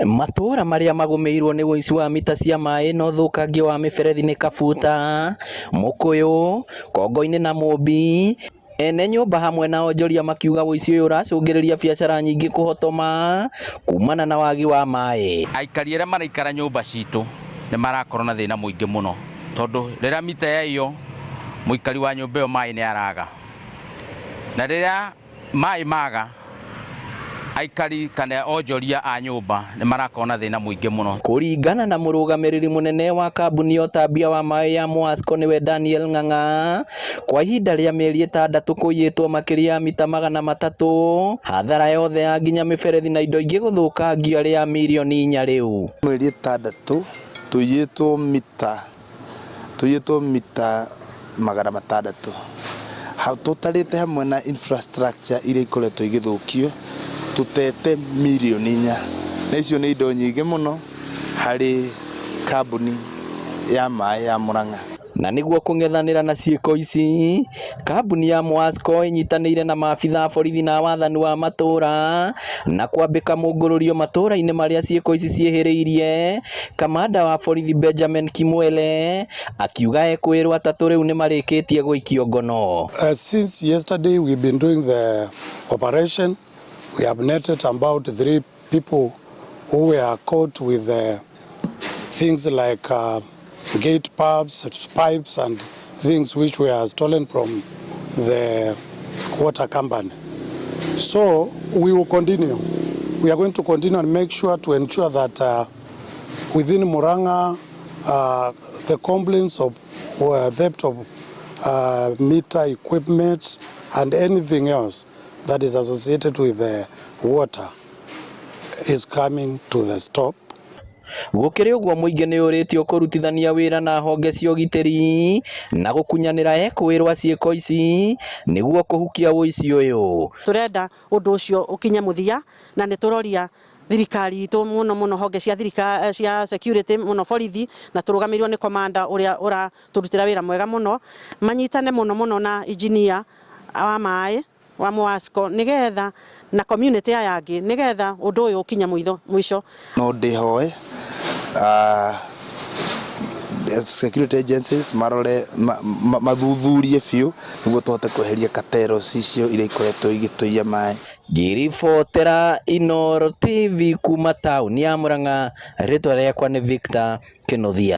Matũũra marĩa magũmĩirwo nĩ ũici wa mita cia maĩ na ũthũkangia wa mĩberethi nĩ Kabuta, Mũkũyũ, Kongo-inĩ na Mũmbi. Ene nyũmba hamwe na onjoria makiuga ũici ũyũ ũracũngĩrĩria biacara nyingĩ kũhotoma kumana na wagi wa maĩ. Aikari arĩa maraikara nyũmba citũ nĩ marakorwo na thĩna mũingĩ mũno tondũ rĩrĩa mita yaiywo mũikari wa nyũmba ĩyo maĩ nĩ araga, na rĩrĩa maĩ maga aikari kana onjoria a nyũmba nĩ marakorwo na thĩna mũingĩ mũno. Kũringana na mũrũgamĩrĩri mũnene wa kambuni ya ũtambia wa maĩ ya Mwasco nĩwe Daniel Ng'ang'a, kwa ihinda rĩa mĩeri 6 kũiyĩtwo makĩria ya mita 300, hathara yothe ya nginya mĩberethi na indo ingĩ gũthũkangio arĩ ya mirioni 4 rĩu. Mweri 6 tũiyĩtwo mita tũiyĩtwo mita 600 tũtarĩte hamwe na infrastructure iria ikoretwo igĩthũkio tũtete mirioni 4, na icio nĩ indo nyingĩ mũno harĩ kambuni ya maĩ ya Murang'a. Na nĩguo kũng'ethanĩra na ciĩko ici, kambuni ya Mwasco ĩnyitanĩire na maabitha a borithi na wathani wa matũũra na kwambĩka mũngũrũrio matũũra-inĩ marĩa ciĩko ici ciĩhĩrĩirie. Kamanda wa borithi Benjamin Kimwele akiuga ekũĩrwo 3 rĩu nĩmarĩkĩtie gũikio ngono. Since yesterday we've been doing the operation. We have netted about 3 people who were caught with things like gate pipes and things which were stolen from the water company. So we will continue. We are going to continue and make sure to ensure that within Murang'a, the complaints of theft of meter equipment and anything else that is associated with the water is coming to the stop. Gũkĩrĩ ũguo mũingĩ nĩ ũrĩtio kũrutithania wĩra na honge cia ũgitĩri na gũkunyanĩra ekũĩrwo a ciĩko ici nĩguo kũhukia ũici ũyũ. Tũrenda ũndũ ũcio ũkinye mũthia na nĩ tũroria thirikari itũ mũno mũno honge cia thirikari cia security mũno borithi na tũrũgamĩrĩirwo nĩ commander ũrĩa ũratũrutĩra wĩra mwega mũno, manyitane mũno mũno na engineer wa maĩ wa Mwasco nigetha na community aya angĩ nigetha ũndũ ũyũ ũkinye mũico. No ndĩhoe security agencies marore mathuthurie biũ nĩguo tũhote kweheria cartels icio iria ikoretwo igĩtũiya maĩ. Ngĩribotera Inooro TV kuma taũni ya Murang'a, rĩtwa rĩakwa nĩ Victor Kĩnuthia.